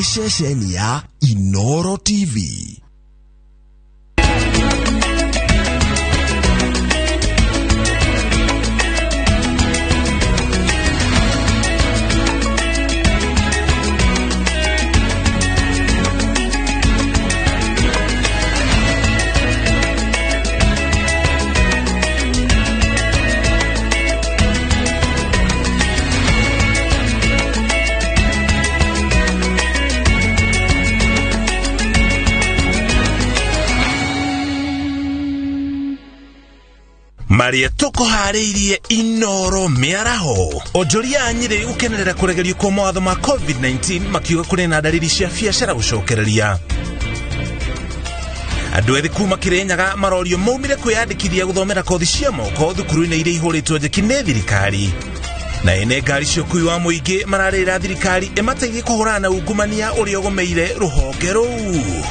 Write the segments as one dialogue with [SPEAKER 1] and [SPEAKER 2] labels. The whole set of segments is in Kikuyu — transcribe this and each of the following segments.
[SPEAKER 1] Nĩ ceceni ya Inoro TV.
[SPEAKER 2] Marĩa tũkũharĩirie Inoro mĩaraho. Onjoria a Nyĩrĩ gũkenerera kũregerio kwa mawatho ma COVID-19, makiuga kũrĩ na ndariri cia biacara gũcokereria. Andũ ethĩ kuma Kĩrĩnyaga marorio maumire kwĩyandĩkithia gũthomera kothi cia moko thukuru-inĩ iria ihũrĩtwo njeki nĩ thirikari. Na ene ngari cia ũkui wa mũingĩ mararĩrĩra thirikari ĩmateithie kũhũrana na ungumania ũrĩa ũgũmĩire rũhonge rũu.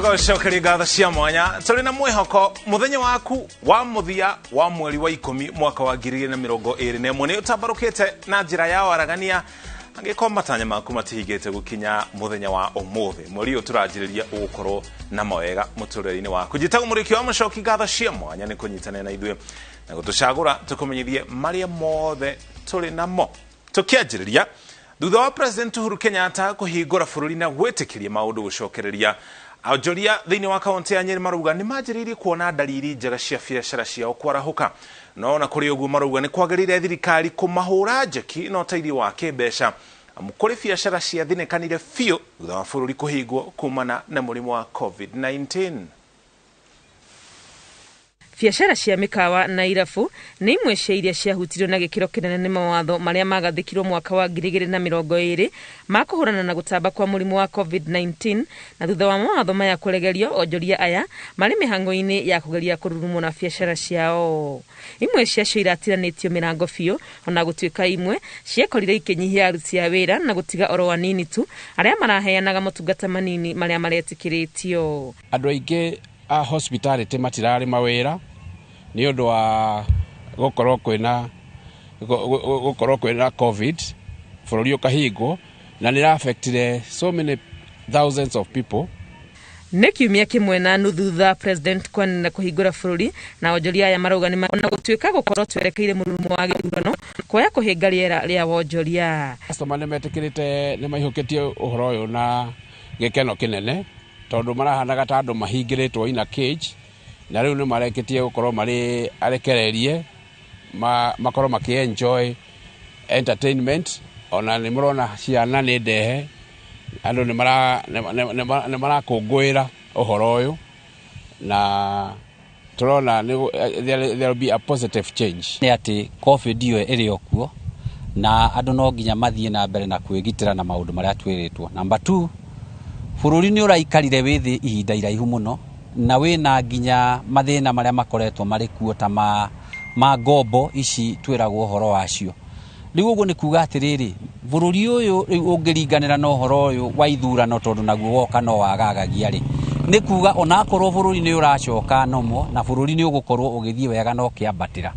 [SPEAKER 2] Tũgacokeria ngatho cia mwanya tũrĩ na mwĩhoko mũthenya waku wa mũthia wa mweri wa 10 mwaka wa 2021 nĩ ũtambarũkĩte na njĩra ya waragania, angĩkorwo matanya maku matihingĩte gũkinya mũthenya wa ũmũthĩ. Mweri ũyũ tũranjĩrĩria ũgũkorwo na mawega mũtũrĩre-inĩ waku. Njĩtagwo Mũrĩki wa Mũcoki. Ngatho cia mwanya nĩ kũnyitanĩra na ithuĩ na gũtũcagũra tũkũmenyithie marĩa mothe tũrĩ namo. Tũkĩanjĩrĩria, thutha wa President Uhuru Kenyatta kũhingũra bũrũri na gwĩtĩkĩria maũndũ gũcokereria, onjoria thĩinĩ wa kaunti ya Nyĩrĩ marauga nĩ manjĩrĩirie kuona ndariri njega cia biacara ciao kwarahũka. No ona kũrĩ ũguo, marauga nĩ kwagĩrĩire thirikari kũmahũra njeki na ũteithio wa kĩmbeca, amu kũrĩ biacara ciathinĩkanire biũ thutha wa bũrũri kũhingwo kumana na mũrimũ wa COVID-19.
[SPEAKER 3] Biacara cia mĩkawa na irabu nĩ imwe cia iria ciahutirio na gĩkĩro kĩnene nĩ mawatho marĩa magathĩkirwo mwaka wa 2020 ma kũhũrana na gũtamba kwa mũrimũ wa COVID-19. Na thutha wa mawatho maya kũregerio, onjoria aya marĩ mĩhang'o-inĩ ya kũgeria kũrurumũra biacara ciao. Imwe ciacio iratiranĩtio mĩrango biũ, ona gũtuĩka imwe ciekorire ikĩnyihia aruti a wĩra na gũtiga oro anini tu arĩa maraheanaga motungata manini marĩa maretĩkĩrĩtio.
[SPEAKER 4] Andũ aingĩ a hospitality matirarĩ mawĩra nĩ ũndũ wa gũkorwo kwĩna COVID, bũrũri ũkahingwo, na nĩ affectire so many thousands of people.
[SPEAKER 3] Nĩ kiumia kĩmwe na nuthu thutha President kwanĩrĩra kũhingũra bũrũri, na onjoria aya marauga nĩ ona gũtuĩka gũkorwo twerekeire mũrurumo wa gĩthurano kuoya kũhĩnga rĩera rĩa wonjoria.
[SPEAKER 4] Customer nĩ metĩkĩrĩte, nĩ maihũkĩtie ũhoro ũyũ na gĩkeno kĩnene, tondũ marahanaga ta andũ mahingĩrĩtwo in a cage, na rĩu nĩ marekĩtie gũkorwo marĩ arekererie makorwo makĩ enjoy entertainment. Ona nĩ mũrona ciana nĩ ndehe, andũ nĩ marakũngũĩra ũhoro ũyũ, na tũrona there will be a positive change.
[SPEAKER 5] Nĩ atĩ COVID ĩyo ĩrĩ o kuo, na andũ no nginya mathiĩ na mbere na kwĩgitĩra na maũndũ marĩa twĩrĩtwo. Number two, bũrũri nĩ ũraikarire wĩ thĩ ihinda iraihu mũno, na wĩna nginya mathĩna marĩa makoretwo marĩ kuo ta ma ngombo ici twĩragwo ũhoro wacio. Rĩu ũguo nĩ kuga atĩrĩrĩ, bũrũri ũyũ rĩu ũngĩringanĩra na ũhoro ũyũ wa ithurano, tondũ naguo woka no wagagagia rĩ, nĩ kuga onakorwo bũrũri nĩ ũracoka nomo na bũrũri nĩ ũgũkorwo ũgĩthiĩ wega na ũkĩambatĩra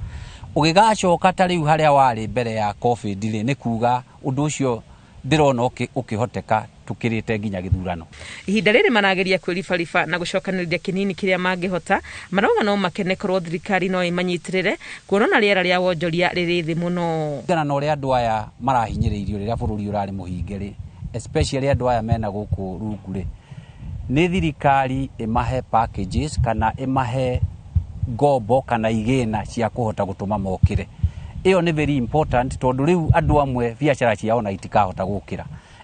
[SPEAKER 5] ũgĩgacoka ta rĩu harĩa warĩ mbere ya COVID rĩ, nĩ kuga ũndũ ũcio ndĩrona ũkĩhoteka tũkĩrĩte nginya gĩthurano.
[SPEAKER 3] Ihinda rĩrĩ marageria kwĩribariba na gũcokanĩrĩria kĩnini kĩrĩa mangĩhota. Marauga no makene korwo thirikari no ĩmanyitĩrĩre, kuona na rĩera rĩa wonjoria rĩrĩ thĩ mũno.
[SPEAKER 5] Kũringana na ũrĩa andũ aya marahinyĩrĩirio rĩrĩa bũrũri ũrarĩ mũhinge rĩ, especially andũ aya mena gũkũ rungu rĩ, nĩ thirikari ĩmahe packages kana ĩmahe ngombo kana igĩna cia kũhota gũtũma mokĩre. Ĩyo nĩ very important, tondũ rĩu andũ amwe biacara ciao na itikahota gũkĩra.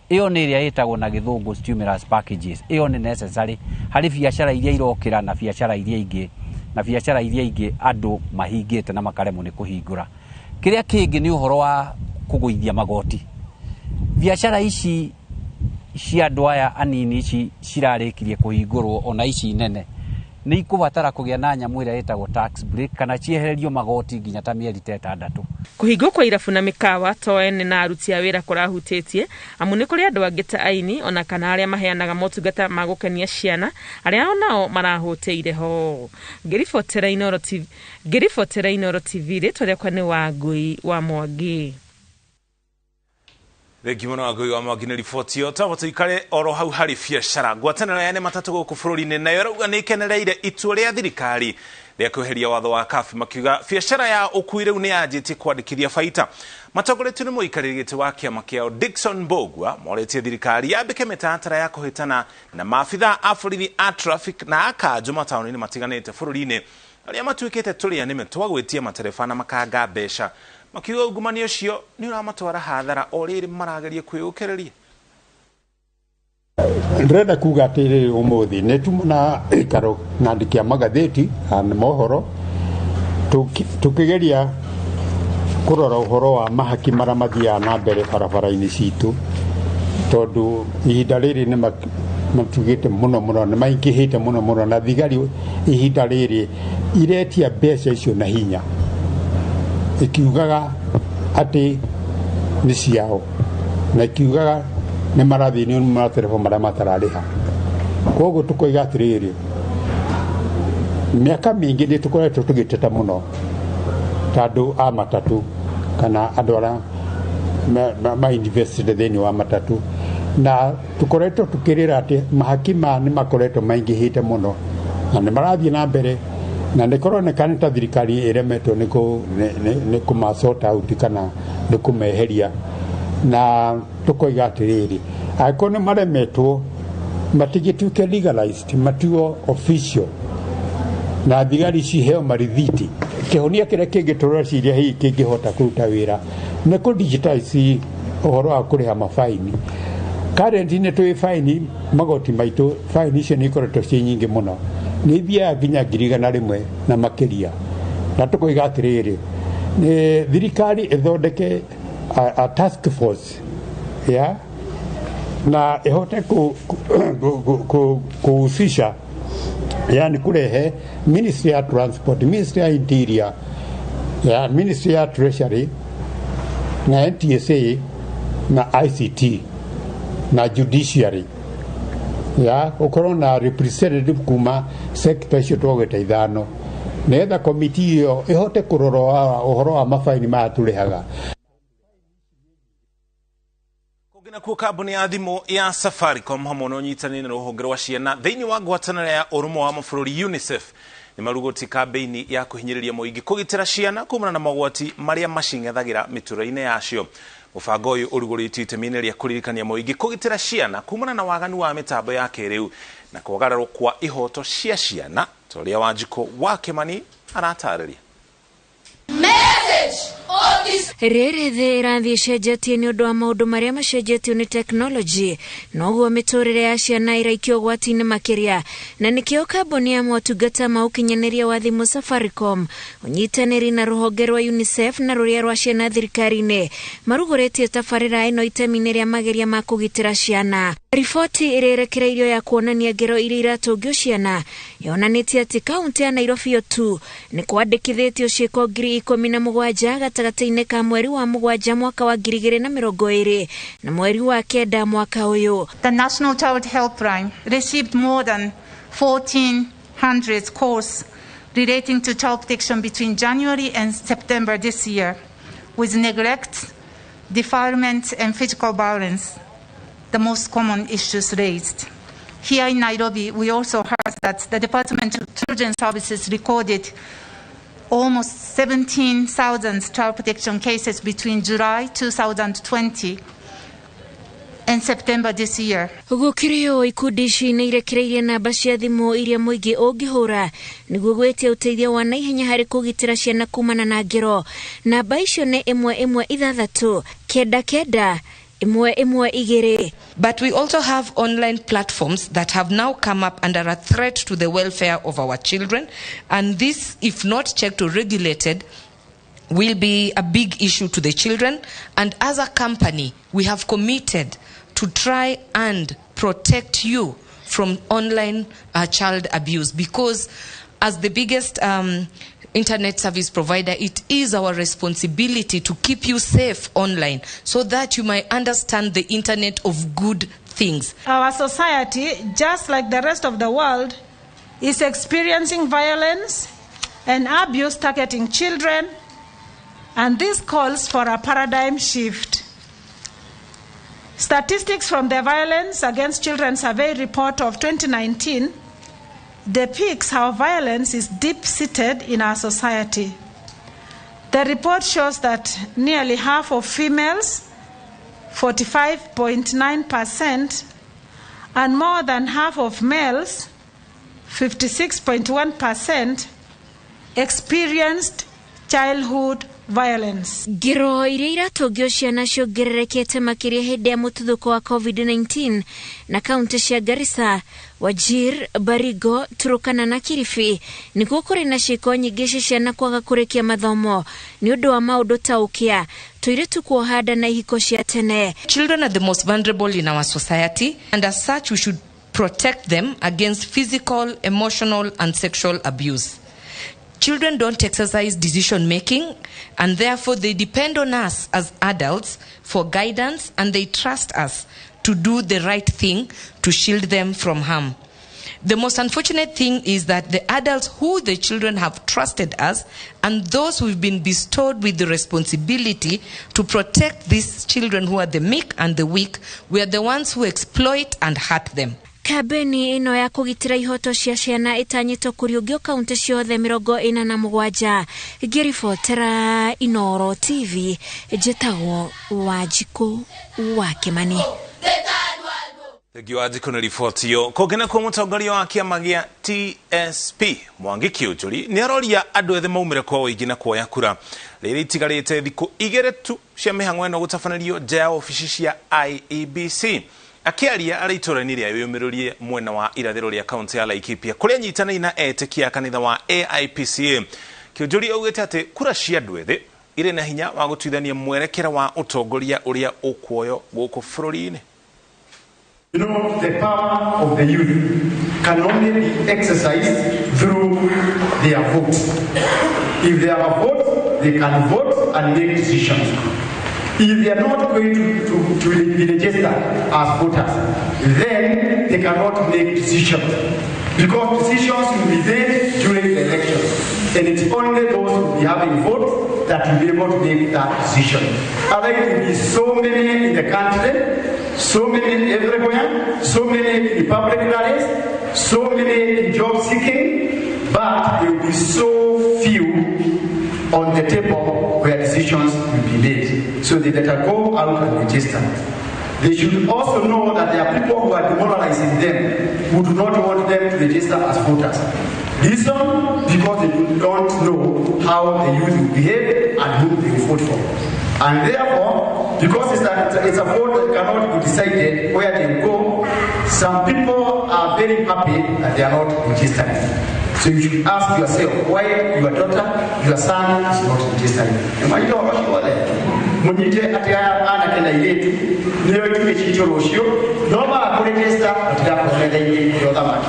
[SPEAKER 5] Ĩyo nĩ ĩrĩa ĩtagwo na gĩthũngũ stimulus packages. Ĩyo nĩ necessary harĩ biacara iria irokĩra na biacara iria ingĩ na biacara iria ingĩ andũ mahingĩte na makaremwo nĩ kũhingũra. Kĩrĩa kĩngĩ nĩ ũhoro wa kũgũithia magoti. Biacara ici cia andũ aya anini ici cirarĩkirie kũhingũrwo, ona ici nene, Nĩ ikũbatara kũgĩa na nyamũ ĩrĩa ĩtagwo tax break kana ciehererio magoti nginya ta mĩeri ta 6.
[SPEAKER 3] Kũhingwo kwa irabu na mĩkawa to ene na aruti a wĩra kũrahutĩtie, amu nĩ kũrĩ andũ angĩ ta aini ona kana arĩa maheanaga motungata ma gũkenia ciana arĩa onao marahũtĩire ho. Ngĩribotera Inooro TV, ngĩribotera Inooro TV, rĩtwa rĩakwa nĩ Wangũi wa Mwangi.
[SPEAKER 2] Thengi mũno Wangũi wa Mwangi nĩ riboti ĩyo. Twamba tũikare oro hau harĩ biacara. Ngwatanĩro ya ene matatũ gũkũ bũrũri-inĩ nayo ĩrauga nĩ ĩkenereire itua rĩa thirikari rĩa kweheria watho wa kabi, makiuga biacara ya ũkui rĩu nĩ yanjĩtie kwandĩkithia baita. Matongoretio nĩ mũikarĩri gĩtĩ wa kĩama kĩao Dickson Mbugua, morĩtie thirikari yambĩke mĩtaratara ya kũhĩtana na maabitha a borithi a traffic na akanjũ mataũni-inĩ matiganĩte bũrũri-inĩ arĩa matuĩkĩte tũrĩa nĩme twa gwĩtia matereba na makanga mbeca, makiuga ungumania ũcio nĩ ũramatwara hathara o rĩrĩ marageria kwĩyũkĩrĩria.
[SPEAKER 6] Ndĩrenda kuga atĩrĩrĩ, ũmũthĩ nĩ tuma na ikaro na andĩki a magathĩti na mohoro tũkĩgeria kũrora ũhoro wa mahaki marĩa mathiaga na mbere barabara-inĩ citũ, tondũ ihinda rĩrĩ nĩ matugĩte mũno mũno, nĩ maingĩhĩte mũno mũno, na thigari ihinda rĩrĩ iretia mbeca icio na hinya ikiugaga atĩ nĩ ciao na ikiugaga nĩ marathĩnio nĩ matereba marĩa matararĩha. Koguo tũkoiga atĩrĩrĩ, mĩaka mĩingĩ nĩ tũkoretwo tũgĩteta mũno ta andũ a matatũ kana andũ arĩa ma invested thĩinĩ wa matatũ, na tũkoretwo tũkĩrĩra atĩ mahaki maya nĩ makoretwo maingĩhĩte mũno na nĩ marathiĩ na mbere, na nĩ kũroneka nĩ ta thirikari ĩremetwo nĩ kũma sort out kana nĩ kũmeheria. Na tũkoiga atĩrĩrĩ, angĩkorwo nĩ maremetwo matigĩtuĩke legalized, matuo official, na thigari ciheo marithiti. Kĩhonia kĩrĩa kĩngĩ tũreciria hihi kĩngĩhota kũruta wĩra nĩ kũ digitize ũhoro wa kũrĩha mabaini. Currently nĩ tũĩ baini magoti maitũ, baini icio nĩ ikoretwo ciĩ nyingĩ mũno, nĩ ithiaga nginya 100,000 na makĩria. Na tũkoiga atĩrĩrĩ, nĩ thirikari ĩthondeke a task force ya na ĩhote kuhusisha, yani kurehe Ministry ya Transport, Ministry ya Interior, ya Ministry ya Treasury na NTSA na ICT na Judiciary, ya ukorwo na representative kuma sector icio twagweta ithano, nigetha komiti ĩyo ĩhote kũrora ũhoro wa mabaini maya tũrĩhaga.
[SPEAKER 2] Kũngĩ nakuo, kambuni ya thimũ ya Safaricom hamwe na ũnyitanĩri na rũhonge rwa ciana thĩinĩ wa ngwatanĩro ya ũrũmwe wa mabũrũri UNICEF nĩ marugũrĩtie kambĩini ya kũhinyĩrĩria mũingĩ kũgitĩra ciana kumana na mogwati marĩa macing'ethagĩra mĩtũrĩre-inĩ yacio. Mũbango ũyũ ũrugũrĩtio itemi-inĩ rĩa kũririkania mũingĩ kũgitĩra ciana kumana na waganu wa mĩtambo ya kĩrĩu na kwagararwo kwa ihoto cia ciana, ta ũrĩa Wanjikũ wa Kĩmani aratarĩria.
[SPEAKER 7] Rĩrĩ thĩ ĩrathiĩ ĩcenjetie nĩ ũndũ wa maũndũ marĩa macenjetio nĩ tekinoronjĩ, noguo mĩtũrĩre ya ciana ĩraikio ũgwati-inĩ makĩria, na nĩkĩo kambuni ya motungata ma ũkinyanĩria wa thimũ Safaricom, ũnyitanĩri na rũhonge rwa UNICEF na rũrĩa rwa ciana thirikari-inĩ marugũrĩtie tabarĩra ĩno itemi-inĩ rĩa mageria ma kũgitĩra ciana. Riboti ĩrĩa ĩrekereirio ya kuonania ngero iria iratũngio ciana yonanĩtie atĩ kaunti ya Nairobi yo tu nĩ kwandĩkithĩtio ciĩko 17,000 gatagatĩ-inĩ ka mweri wa 7 mwaka wa 2020 na mweri wa 9 mwaka ũyũ.
[SPEAKER 8] The National Child Helpline received more than 1,400 calls relating to child protection between January and September this year, with neglect, defilement and physical violence the most common issues raised. Here in Nairobi, we also heard that the Department of Children's Services recorded almost 17,000 child protection cases between July 2020 and September this year.
[SPEAKER 7] Gũkĩrĩ ũũ, ikundi ici nĩ irekereirie namba cia thimũ iria mũingĩ ũngĩhũra nĩguo gwĩtia ũteithio wa naihenya harĩ kũgitĩra ciana kumana na ngero. Namba icio nĩ 116 99 112.
[SPEAKER 9] But we also have online platforms that have now come up under a threat to the welfare of our children, and this, if not checked or regulated, will be a big issue to the children. And as a company, we have committed to try and protect you from online child abuse, because as the biggest internet service provider, it is our responsibility to keep you safe online so that you might understand the internet of good things.
[SPEAKER 8] Our society, just like the rest of the world, is experiencing violence and abuse targeting children, and this calls for a paradigm shift. Statistics from the Violence Against Children Survey report of 2019 depicts how violence is deep-seated in our society. The report shows that nearly half of females, 45.9%, and more than half of males, 56.1%, experienced childhood violence.
[SPEAKER 7] Ngero iria iratũngio ciana ciongererekete makĩria hĩndĩ ya mũtuthũko wa COVID-19 na kaunti cia Garissa, Wajir, Baringo, Turkana na Kilifi nĩkuo kũrĩ na ciĩko nyingĩ cia ciana kwaga kũrĩkia mathomo nĩ ũndũ wa maũndũ ta ũkĩa, tũirĩtu kuoha nda na ihiko cia tene.
[SPEAKER 9] Children are the most vulnerable in our society, and as such we should protect them against physical, emotional and sexual abuse. Children don't exercise decision making, and therefore they depend on us as adults for guidance, and they trust us to do the right thing to shield them from harm. The most unfortunate thing is that the adults who the children have trusted us and those who've been bestowed with the responsibility to protect these children who are the meek and the weak, we are the ones who exploit and hurt them.
[SPEAKER 7] Kambeni ĩno ya kũgitĩra ihoto cia ciana ĩtanyĩtwo kũriũngio kaunti ciothe 47. Ngĩribotera Inooro TV, njĩtagwo Wanjikũ wa Kĩmani.
[SPEAKER 2] Thengiũ Wanjikũ nĩ riboti ĩyo. Kũngĩ nakuo mũtongoria wa kĩama gĩa TSP Mwangi Kiunjuri nĩ aroria andũ ethĩ maumĩre kwa ũingĩ na kuoya kura rĩrĩa itigarĩte thikũ igĩrĩ tu cia mĩhang'o ĩno gũtabanĩrio nja ya obici cia IEBC. Akĩaria arĩ itũũra-inĩ rĩa Wĩyũmĩrĩrie mwena wa irathĩro rĩa kaunti ya Laikipia kũrĩa anyitanĩri na etĩkia a kanitha wa AIPCA, Kiunjuri augĩte atĩ kura cia andũ ethĩ irĩ na hinya wa gũtuithania mwerekera wa ũtongoria ũrĩa ũkuoywo gũkũ bũrũri-inĩ.
[SPEAKER 10] You know, the power of the youth can only be exercised through their vote. If they have a vote, they can vote and make decisions. If they are not going to be registered as voters, then they cannot make decisions, because decisions will be made during the election. And it's only those who will be having votes that will be able to make that decision. Otherwise, there will be so many in the country, so many everywhere, so many in public rallies, so many in job seeking, but there will be so few on the table where decisions will be made. So they better go out and register. They should also know that there are people who are demoralizing them, who do not want them to register as voters. Reason? Because they don't know how the youth will behave and whom they will vote for. And therefore, because it's a vote that cannot be decided where they go, some people are very happy that they are not registered. So you should ask yourself why your daughter, your son is not registered. Munyite atĩ aya anake na airĩtu nĩo itugĩ citũ rũciũ no maga kũrĩgĩsta matigakorwo metha-inĩ ya ũthamaki.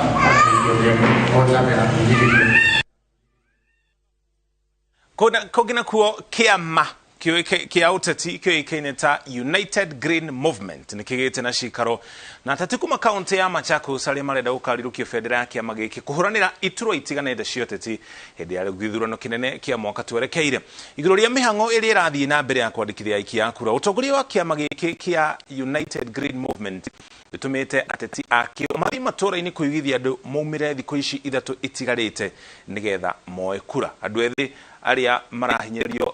[SPEAKER 2] Kũngĩ nakuo kĩama kĩa ũteti kĩũĩkaine ta United Green Movement nĩ kĩgĩte na cikaro na ateti kuma kaunti ya Machakos arĩa marenda gũkarirũkio bendera ya kĩama gĩkĩ kũhũranĩra iturwa itiganĩte cia ũteti hĩndĩ ya gĩthurano kĩnene kĩa mwaka twerekeire. Igũrũ rĩa mĩhang'o ĩrĩa ĩrathiĩ na mbere ya kwandĩkithia aikia a kura, ũtongoria wa kĩama gĩkĩ kĩa United Green Movement gĩtũmĩte ateti akĩo mathiĩ matũũra-inĩ kũiguithia andũ maumĩre thikũ ici ithatũ itigarĩte nĩgetha moe kura. Andũ ethĩ arĩa marahinyĩrĩrio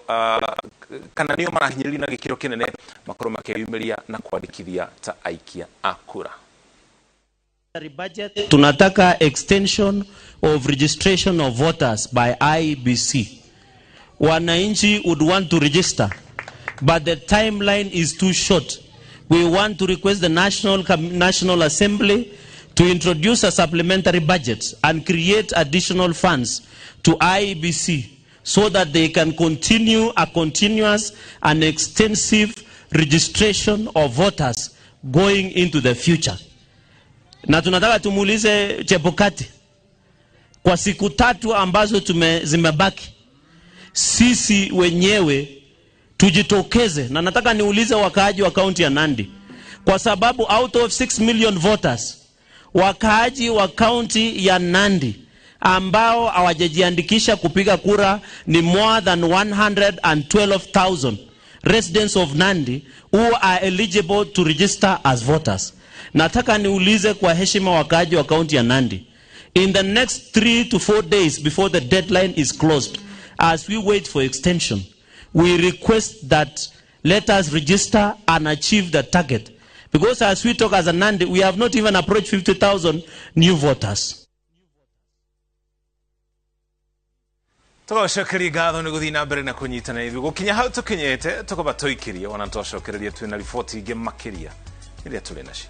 [SPEAKER 2] kana nĩo marahinyĩrĩrio na gĩkĩro kĩnene makorwo makĩyumĩria na kwandĩkithia ta aikia a kura.
[SPEAKER 11] Tunataka extension of registration of voters by IEBC. Wananchi would want to register, but the timeline is too short. We want to request the National Assembly to introduce a supplementary budget and create additional funds to IEBC so that they can continue a continuous and extensive registration of voters going into the future. Na tunataka tumuulize Chebukati, kwa siku 3 ambazo zimebaki, sisi wenyewe tujitokeze. Na nataka niulize wakaaji wa kaunti ya Nandi, kwa sababu out of 6 million voters, wakaaji wa kaunti ya Nandi ambao hawajajiandikisha kupiga kura ni more than 112,000 residents of Nandi who are eligible to register as voters. Nataka niulize kwa heshima wakaaji wa kaunti ya Nandi, in the next 3 to 4 days before the deadline is closed, as we wait for extension, we request that let us register and achieve the target. Because as we talk as a Nandi, we have not even approached 50,000 new voters.
[SPEAKER 2] Tũgacokeria ngatho nĩ gũthiĩ na mbere na kũnyitana ithuĩ gũkinya hau tũkinyĩte tũkaba tũikĩrie ona twacokereria twĩna riboti ingĩ makĩria iria tũrĩ nacio.